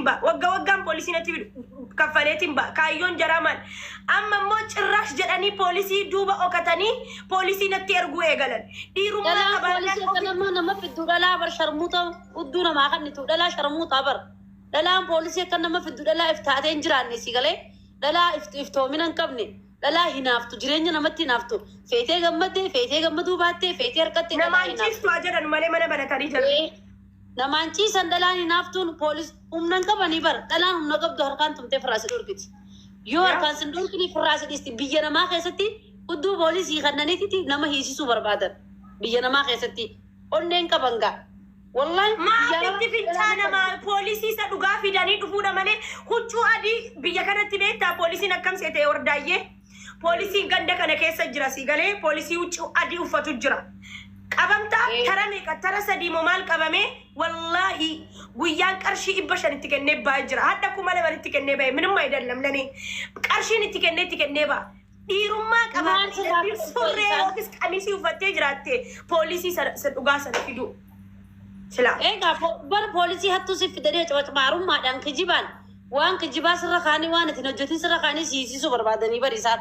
Ba'a. Wagga waggaan poolisii natti fidu kaffaleetiin ba'a. Kaayyoon jaraa maal? Amma immoo cirraash jedhanii poolisii duuba okatanii poolisii natti erguu eegalan. Dhiirummaa Dhalaan qabaannaan poolisii akka ofi nama nama fiddu dhalaa bar sharmuuxa hudduu namaa kennitu dhalaa sharmuuxaa bar. Dhalaan poolisii akka nama fiddu dhalaa if taatee hin jiraanne si galee dhalaa iftoomina hin qabne dhalaa hinaaftu, jireenya namatti hinaaftu, feetee gammadde, feetee gammaduu baattee, feetee harkatte dhalaa Namaan hinaaftu. ciistu haa jedhan malee mana banatanii jiran. Ee, namaan ciisan. Dhalaan hinaaftuun poolis humna hin qabanii bar. Dhalaan humna qabdu harkaan tumtee firraa si dhorkiti. Yoo harkaan sin dhorkini firraa si dhiisti. Biyya namaa keessatti hudduu poolisii kannaniititi nama hiisisuu barbaadan. Biyya namaa keessatti onneen qaban gaa. Wallahi Maaf biyya itti fincaanama? Poolisii isa dhugaa fidanii dhufuudha malee huccuu adii biyya kanatti beektaa poolisiin akkam seete hordaayyee? Poolisiin ganda kana keessa jira, si galee, poolisii huccuu adii uffatu jira. Qabamtaa tara meeqa, tara sadii moo maal qabamee, wallaahi guyyaan qarshii 500 itti kennee ba'aa jira. Hadha 2000 itti kennee ba'e ምንም አይደለም ለኔ qarshiin itti kennee ba'a. Dhiirummaa Maal qabaatanii sirraa darbii fudhatu surree isaan? yookiis qamisii uffattee jiraatte poolisii sana dhugaa sana fiduu. Silaa. Egaa bar poolisii hattuu si fidanii cimacmaarummaadhaan kijibaan waan kijibaa sirra kaanii, waan itti hojjetin sirra kaanii siisisuu barbaadanii bar isaan.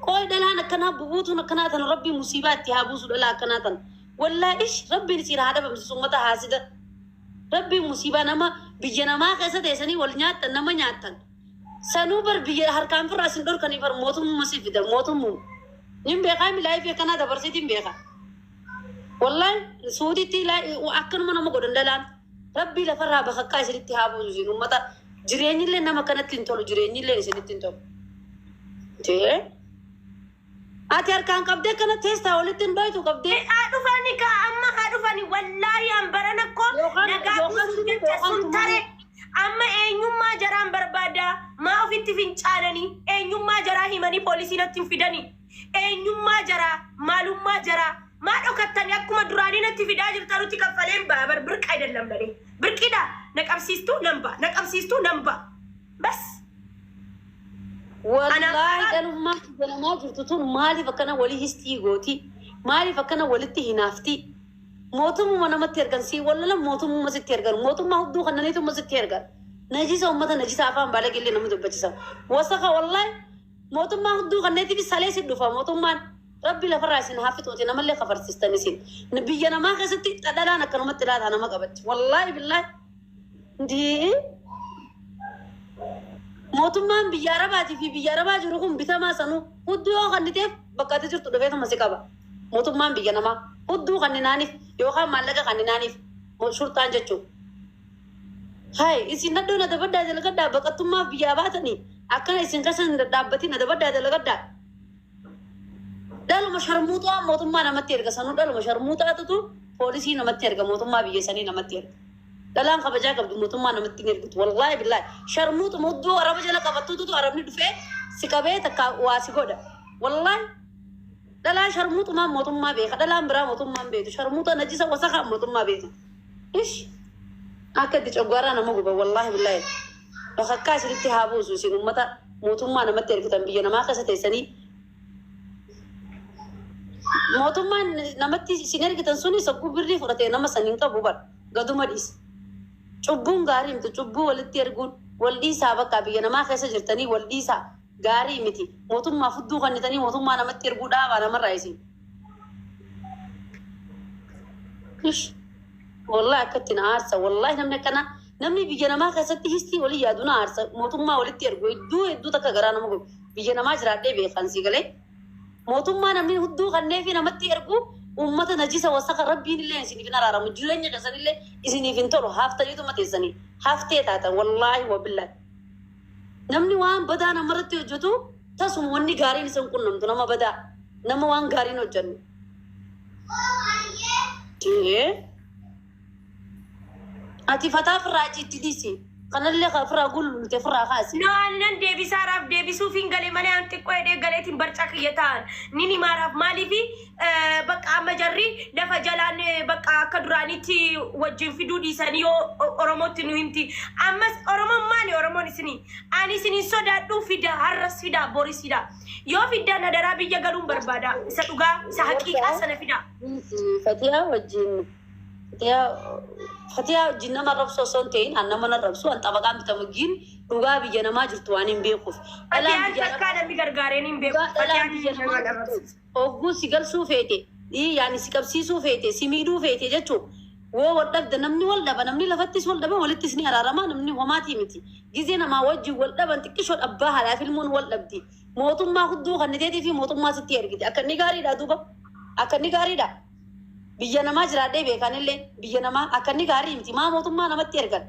Qooy, dhalaan akkanaa bubuutuun akkanaa tan rabbii musiibaa itti haa buusu dhalaa akkanaa tan. Wallaa ish, rabbiin isiin haa dhabamsiisu uummata haasida. Rabbiin musiibaa nama biyya namaa keessa teessanii wal nyaattan, nama nyaattan. Sanuu bar biyya harkaan firraa isin dhorkanii bar mootummaa si fidan mootummaa. Nin beekaa, milaayifii akkanaa dabarsiitiin beekaa. Wallahi Suuditti akkanuma nama godhan dhalaan. Rabbii lafarraa bakakkaa isinitti haa buusu isin uummata. Jireenyillee nama kanatti hin tolu, jireenyillee isinitti hin tolu. Jee. Ati harkaan qabdee akkana teessaa walitti hin dhoytu qabdee. Haa dhufani kaa, amma haa dhufani. Wallaahi an barana koo Yookaan nagaa yookaan buusuuf jecha yookaan sun tare tumanii. Amma eenyummaa jaraan barbaada. Maa ofitti fincaananii eenyummaa jaraa himanii poolisii natti hin fidanii? Eenyummaa jaraa, maalummaa jaraa maa dhokattanii? Akkuma duraanii natti fidaa jirtanutti kaffaleen ba'a bar. ብርቅ አይደለም ለኔ፣ birqiidha. Na qabsiistuu nan ba'a, na qabsiistuu nan ba'a, bas. Anaaf Wallaahi dhalummaa biyya namaa jirtu tun maaliif akkana walii histii gooti? Maaliif akkana walitti hinaafti? Mootummuma namatti ergan si wallala, mootummuma sitti ergan, mootummaa hudduu kannaniituma sitti ergan. Najisa, uummata najisa, afaan baalageellee nama dubbachisa. Wasaka, wallaahi mootummaa hudduu kanneetiif salee si dhufa mootummaan. Rabbi lafarraa isin haa fixuuti, namallee kafarsistan isin. Biyya namaa keessatti dhadhalaan akkanumatti laataa nama qabatti. Wallaahi billaahi. Ndii. Mootummaan biyya Arabaatii fi biyya Arabaa jiru kun bitamaa sanuu hudduu yoo kanniteef bakka ati jirtu dhufeetuma si qaba. Mootummaan biyya namaa hudduu kanninaaniif yookaan maallaqa kanninaaniif shurxaan jechuudha. Hai, isin nadhoo na dabaddaa dalagaddaa, baqattummaaf biyyaa baatanii akkana isin keessa hin dhadhaabbatin, na dabaddaa dalagaddaa. Dhaluma sharmuuxaa mootummaa namatti erga sanuu, dhaluma sharmuuxaatutu poolisii namatti erga, mootummaa biyya sanii namatti erga. Dhalaan kabajaa qabdu mootummaa namatti hin ergitu. Wallaahi billaahi. Sharmuuxuma hudduu araba jala qabattuutu arabni dhufee si qabee takka waa si godha. Wallaahi. Dhalaan sharmuuxumaan mootummaa beeka. Dhalaan biraa mootummaan beektu. Sharmuuxa najisa wasakaa mootummaa beeka. Ish. Akka itti coggaarraa nama guba, wallaahi billaahi. Bakakkaa isinitti haa buusu isin uummata mootummaa namatti ergitan biyya namaa keessa teessanii. Mootummaan namatti isin ergitan suni sagguu birrii fudhatee nama san hin qabu bar gaduma dhiisa. Cubbuun gaarii miti, cubbuu walitti erguun. Wal dhiisaa, bakka biyya namaa keessa jirtanii wal dhiisaa, gaarii miti. Mootummaa fudduu kannitanii mootummaa namatti erguu dhaabaa namarraa isin. Ish. Wallahi akka itti na aarsa. Wallahi namni akkana, namni biyya namaa keessatti histii walii yaadu na aarsa. Mootummaa walitti ergu hedduu hedduu takka garaa nama gubu. Biyya namaa jiraadhee beekan si galee. Mootummaa namni hudduu kannee fi namatti ergu uummata najisa wasaka, rabbiin illee isiniif hin araaramu. Jireenya keessan illee isiniif hin tolu. Haftaniituma teessanii haftee taatan, wallaahi wabillaahi. Namni waan badaa namarratti hojjetu tasuma wanni gaariin isa hin qunnamtu, nama badaa, nama waan gaariin hojjennu. Ee. Ati fataa firraa achitti dhiisi. Kanallee kan firraa gullulte firraa kaasi. No, annan deebisaaraaf deebisuuf hin gale malee an xiqqoo hidhee galeetiin barcaa kiyya ta'an nin himaaraaf. Maaliifi bakka amma jarri lafa jalaan bakka akka duraanitti wajjin fiduu dhiisanii yoo Oromootti nu himti. Ammas Oromoon maali? Oromoon isinii, ani isinin sodaadhu. Fida, har'as fida, boris fida. Yoo fiddaan hadaraa biyya galuun barbaada. Isa dhugaa, isa haqiiqaa sana fida. Fatiyaa wajjin Fatiyaa Fatiyaa wajjin nama arrabsu osoo hin ta'in an nama arrabsu an xabaqaan bitamu giin dhugaa biyya namaa jirtu waan hin beekuuf. Dhalaan Fatiyaan biyya takkaa namni gargaareen hin beeku. dhugaa dhalaan Fatiyaan biyya nama namaa jirtu arrabsiisa. ogguu si galsuu feete yaani si qabsiisuu feete si miidhuu feete jechuun woo wal dhabda namni wal dhaba namni lafattis wal dhaba walittis ni araarama namni homaatii miti. Gizee namaa wajjin wal dhaban xiqqishoo abbaa haadhaaf ilmoon wal dhabdi. Mootummaa hudduu kan teetii fi mootummaa sitti ergite akka inni gaariidha duuba akka inni gaariidha. Biyya namaa jiraadhee beekanillee biyya namaa akka inni gaarii miti maa mootummaa namatti ergan.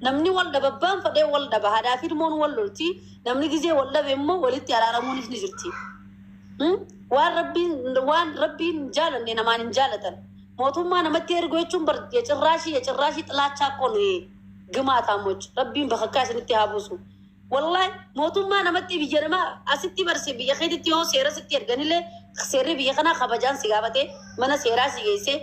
Namni wal dhaba abbaan fadhee wal dhaba haadhaa fi ilmoon wal lolti namni gizee wal dhabe immoo walitti araaramuunis ni jirti. Waan rabbiin jaalanne namaan hin jaalatan. Mootummaa namatti ergu jechuun bar የጭራሽ የጭራሽ ጥላቻ እኮ ነው ይሄ። ግማታሞች rabbiin bakakkaa isinitti haa buusu. Wallahi mootummaa namatti biyya namaa asitti barse biyya keetitti yoo seera sitti erganillee seerri biyya kanaa kabajaan si gaafatee mana seeraa si geessee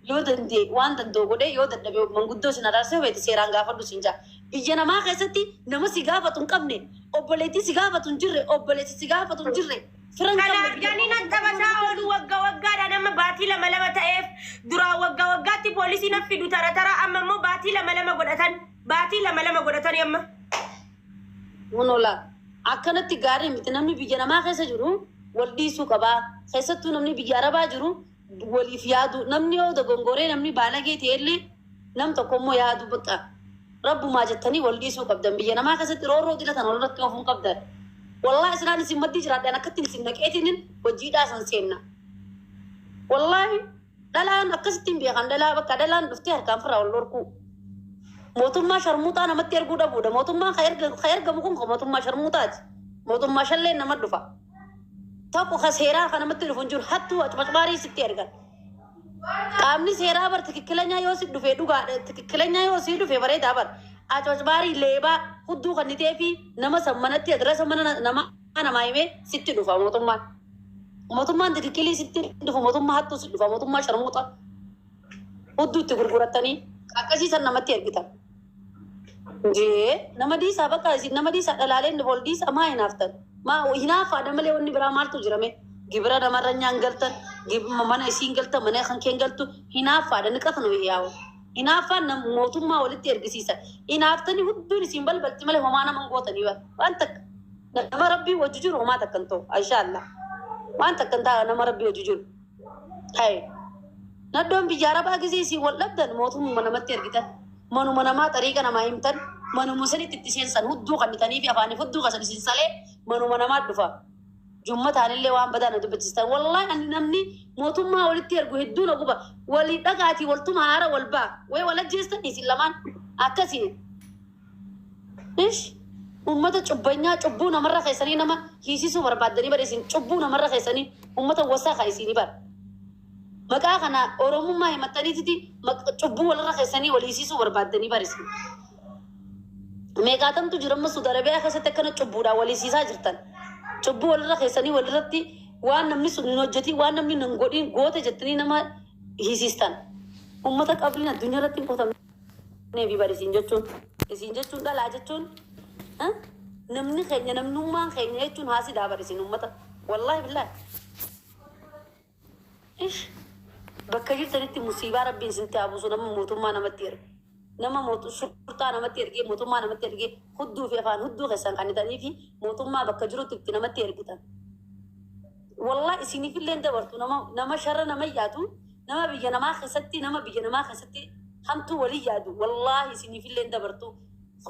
yoo danda'e waan danda'u godhee yoo dadhabe manguddoo sin araarsee beete seeraan gaafadhu sin jaa. Biyya namaa keessatti nama si gaafatu hin qabne obboleettii si gaafatu hin jirre obboleessi si gaafatu hin jirre fira hin Kana qabne biyya arganii nan taphataa oolu waggaa waggaadhaan amma baatii lama lama ta'eef duraa waggaa waggaatti poolisii na fidu tara tara amma immoo baatii lama lama godhatan baatii lama lama godhatan amma. Monola akkanatti gaarii miti namni biyya namaa keessa jiru wal dhiisuu qabaa. Keessattuu namni biyya arabaa jiru waliif yaadu namni yoo dogongoree namni baalagee ta'ellee nam tokko immoo yaadu bakka rabbumaa jettanii wal dhiisuu qabdan biyya namaa keessatti roorroo dilatan walirratti oofuu qabdan. Wallahi islaan isin maddii jiraadhaan akkattiin isin naqeetinin hojiidhaa san seenna. Wallahi dhalaan akkasittiin beekan dhalaa bakka dhalaan dhuftee harkaan firraa wal dhorkuu. Mootummaa sharmuuxaa namatti erguu dhabuudha. Mootummaan ka ergamu kun ka mootummaa sharmuuxaati. Mootummaa shalleen nama dhufa. Tokko ka seeraa ka namatti dhufu hin jiru hattuu acbacbaarii sitti ergan. Qaamni seeraa bar ትክክለኛ yoo si dhufe dhugaadha. ትክክለኛ yoo si dhufe bareedaa bar. Acbacbaarii leebaa hudduu kan ta'ee fi nama san manatti adirasa mana nama namaa himee sitti dhufa mootummaan. Mootummaan ትክክል sitti dhufu mootummaa hattuu si dhufa mootummaa sharmuuxa. Hudduu itti gurgurattanii akkasii san namatti ergitan. Jee nama dhiisaa bakka isin nama dhiisaa dhalaaleen ol dhiisaa maa hinaaftan? Maa hinaafaadha malee wanni biraa maaltu jirame? Gibira namarra nyaan galtan, mana isiin galtan, mana kan keen galtu hinaafaadha niqatan yaa'u. Hinaaffaan mootummaa walitti ergisiisa. Hinaaftanii hudduun isin balbalti malee homaa nama hin gootanii bara. Waan takka nama rabbii wajji jiru homaa takka hin ta'u. Inshaallah. Waan takka hin ta'a nama rabbii wajji jiru. Hayi. Naddoon biyya arabaa gisee isin wal dhabdan mootummaa namatti ergitan. Manuma namaa xariiqa namaa himtan. Manuma sanitti itti seensan hudduu kannitanii fi afaaniif hudduu kasan isin salee manuma namaa dhufa. Jummataan waan badaa na dubbachistan. Wallahi ani namni mootummaa walitti ergu hedduu na guba. Walii dhagaatii waltuma haara wal ba'a. Wayi wal ajjeestan isin lamaan akkasii. Ish ummata cubbanyaa cubbuu namarra keessanii nama hiisisuu barbaaddanii bara isin cubbuu namarra keessanii ummata wasaa isinii bara. Maqaa kana Oromummaa himattaniititi cubbuu walirra keessanii wal hiisisuu barbaaddanii bara isin. Meeqaatamtu jira amma Suudi Arabiyaa keessatti akkana cubbuudhaan wal hiisisaa jirtan. Cubbuu walirra keessanii walirratti waan namni sun hin hojjetin waan namni hin godhin goota jettanii nama hiisistan. Ummata qabriin addunyaa irratti hin qotamnee fi bari isin jechuun. Isin jechuun dhalaa jechuun namni keenya namnummaan keenya jechuun haasidaa bari isin ummata. Wallaahi billaahi. Ish. Bakka jirtanitti musiibaa rabbiin isinitti haa buusu nama mootummaa namatti erge. Nama shurxaa namatti ergee mootummaa namatti ergee hudduu fi afaan hudduu keessan kannitanii fi mootummaa bakka jirutti itti namatti ergitan. Wallaa isiniifillee hin dabartu nama sharra nama yaadu nama biyya namaa keessatti nama biyya namaa keessatti hamtuu walii yaadu wallaahi isiniifillee hin dabartu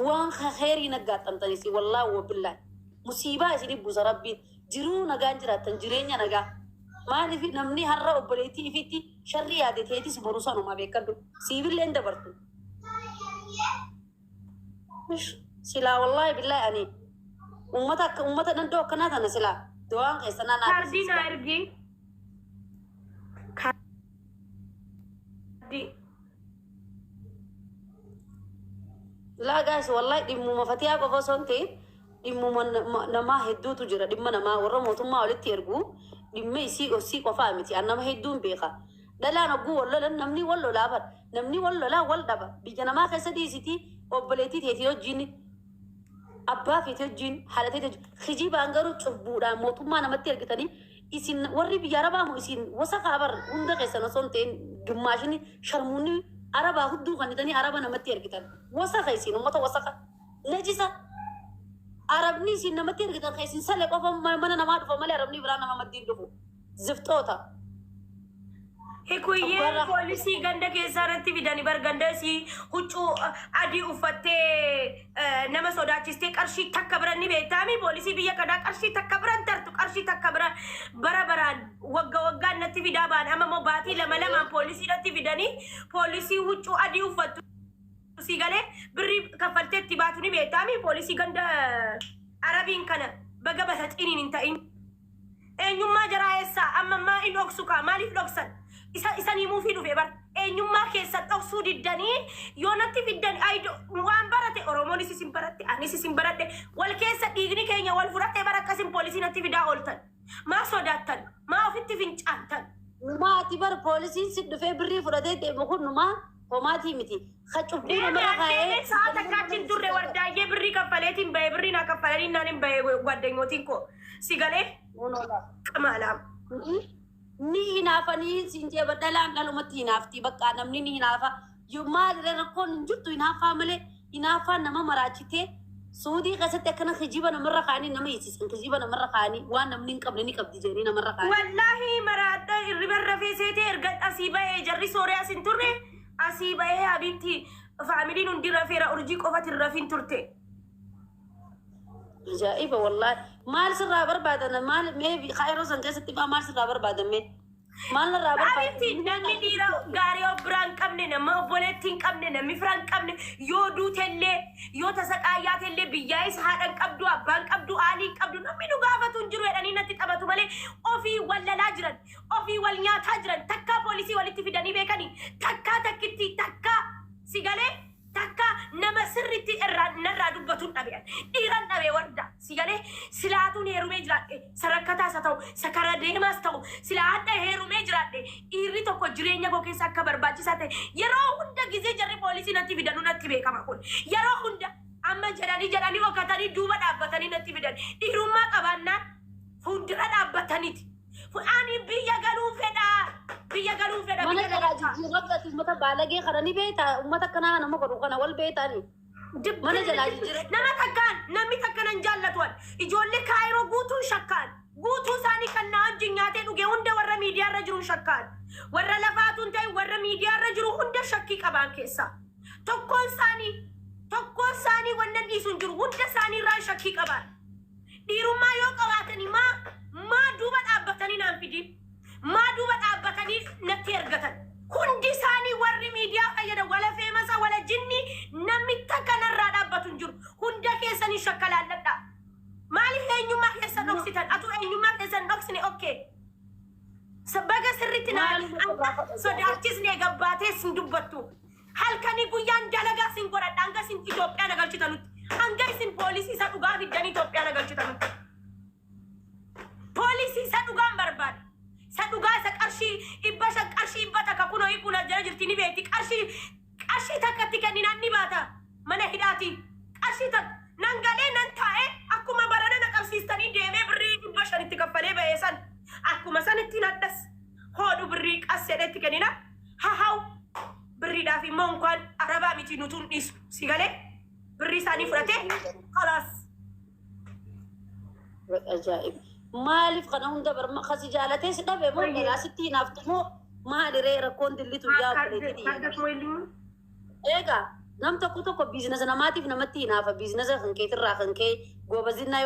waan khayrii naggaattamtan isin wallaahi wabillaahi musiibaa isinif buusa rabbiin jiruu nagaan jiraattan jireenya nagaa. Maaliif namni har'a obboleettii ifitti sharri yaade ta'eetis boru sanuma beekadhu siibillee hin dabartu. Silaa wallaahi billaahi ani ummata akka ummata danda'u akkanaa tana silaa du'aan keessanaa naa Kaardii naa ergi. Kaardii. Laa gaas wallahi dhimmuma fatiyaa qofa osoo hin ta'in dhimmuma namaa hedduutu jira dhimma namaa warra mootummaa walitti ergu dhimma isii osii qofaa miti an nama hedduun beeka. Dhalaan hogguu wal lolan namni wal lolaa bar namni wal lolaa wal dhaba biyya namaa keessa dhiisitii obboleettii teetii wajjin abbaa feetii wajjin haadha teetii wajjin kijibaan garuu cubbuudhaan mootummaa namatti ergitanii isin warri biyya arabaa moo isin wasa kaabar hunda keessan osoo hin ta'in Gimmaashini sharmuunni arabaa hudduu kannitanii araba namatti ergitan. Wasaka isin uummata wasaka. Najisa. Arabni isin namatti ergitan kan isin sale qofa mana namaa dhufa malee arabni biraa nama maddiin dhufu. Ziftoota. Hikuyyee Coggaarraa poolisii ganda keessaa irratti fidanii bar ganda isii huccuu adii uffattee nama sodaachistee qarshii takka biran ni beektaami. Poolisii biyya kanaa qarshii takka biran tartu, qarshii takka biran bara baraan wagga waggaan natti fidaa ba'an. Amma immoo baatii lama lamaan poolisii natti fidanii poolisii huccuu adii uffattu si galee birrii kaffaltee itti baatu ni beektaami. Poolisii ganda Arabiin kana baga basaxiiniin hin ta'in. Eenyummaa jaraa eessaa amma ammaa hin dhoksu kaa? Maaliif dhoksan? Isa isan himuufii dhufe bar. Eenyummaa keessan dhoksuu diddanii yoo natti fiddan waan barate Oromoonis isin baratte, anis isin baradhe, wal keessa dhiigni keenya wal fudhatee bara akkasin poolisii natti fidaa ooltan. Maa sodaattan? Maa ofitti fincaantan? Numaa ati bar poolisiin si dhufee birrii fudhatee deemu kun numaa homaatii miti. Ka cubbuu Deeme namarra kaa'ee deeme sa'a takkaatti hin turre wardaayyee birrii kaffaleetiin bahe, birrii naa kaffalanii naan hin bahe gwaddanyootiin koo si galee qamaalaam. Ni hinaafanii siin jeeba, dhalaan dhalumatti hinaafti, bakka namni ni hinaafa. Yoo maalirra rakkoon hin jirtu hinaafaa malee, hinaafaan nama maraachitee Suudii keessatti akkana kijiba namarra kaa'anii nama hiisisan, kijiba namarra kaa'anii waan namni hin qabne ni qabdi jedhanii namarra kaa'anii. Wallaahi maraadha irriba rafee seetee erga asii bahee jarri sooree as hin turre, asii bahee habiibti faamiliin hundi rafeera, urjii qofati hin rafin turte. Ajaa'iba wallaahi. Maal sirraa barbaadan? Maal mee kaayiroo san keessatti fa'aa maal sirraa barbaadan mee? Maal narraa Habiibti barbaadan? namni dhiira gaarii of biraa hin qabne, nama obboleettii hin qabne, namni fira hin qabne, yoo duutellee yoo tasa qaayyaatellee biyyaayis haadha hin qabdu, abbaa hin qabdu, aalii hin qabdu, namni nu gaafatu hin jiru jedhanii natti taphatu malee ofii wal lalaa jiran, ofii wal nyaataa jiran. Takkaa poolisii walitti fidanii beekanii? Takkaa takkitti takkaa si galee takka nama sirritti irraa narraa dubbatuun dhabe, dhiiran dhabe warda si galee. Silaatuun heerumee jiraadhe, sarakkataas haa ta'u sakara deemaas ta'u, silaa hadha heerumee jiraadhe, dhiirri tokko jireenya koo keessa akka barbaachisaa ta'e yeroo hunda gizee jarri poolisii natti fidanuu natti beekama. Kun yeroo hunda amma jedhanii jedhanii okatanii duuba dhaabbatanii natti fidan. Dhiirummaa qabaannaan fuuldura dhaabbataniiti. Ani biyya galuu fedhaa, biyya galuu fedha. Mana Biyya jalaa nagaa jijjiirratti ati uummata baalagee kana ni beektaa? Uummata akkanaa nama godhu kana wal beektaani. Mana jalaa jijjiirratti. Nama takkaan namni takka nan jaallatu. An ijoollee Kaayiroo guutuun shakkaan, guutuu isaanii kan na wajjin nyaatee dhuge hunda, warra miidiyaarra jiruun shakkaan, warra lafaatuun ta'e warra miidiyaarra jiru hunda shakkii qabaan keessaa tokkoon isaanii wannan dhiisu hin jiru, hunda isaanii irraan shakkii qabaan. Dhiirummaa yoo qabaatanii maa duuba dhaabbatanii naan fidin? Maa duuba dhaabbatanii natti ergatan? Hundi isaanii warri miidiyaa fayyadan wala feemasa wala jinni, namni takka narraa dhaabbatu hin jiru. Hunda keessanii shakkalaalladha. Maaliif eenyummaa keessan dhoksitan? Atu eenyummaa keessan dhoksine, okay. Baga sirritti na sodaachisne gabbaatee sin dubbattu. Halkanii guyyaan dalagaa sin godhadha hanga isin Itoophiyaa na galchitanutti. Hanga isin poolisii isa dhugaa fiddanii Itoophiyaa na galchitanutti. Poolisii isa dhugaan barbaada. Isa dhugaa, isa qarshii 500, qarshii 100 kunoo hiikuun as jala jirti ni beekti. Qarshii takkatti kenninaan ni baata mana hidhaati. Qarshii takka nan galee nan taa'ee akkuma barana na qabsiistanii deemee birrii 500tti kaffalee ba'ee san akkuma sanitti nadhas hoodhu birrii qas jedhetti kennina hahaw. Birriidhaaf immoo inkaan arabaa miti nutuun dhiisu si galee birrii isaanii fudhatee kalaas. Ajaa'ib! Maaliif kana hunda barma kasi jaalatee si dhabe moo dhalaa sitti hinaaftu moo maaliree rakkoon dillitu yaa obboleettii? Egaa nam tokko tokko biizinasa namaatiif namatti hinaafa, biizinasa kan keetirraa kan ka'e goobazinnaa.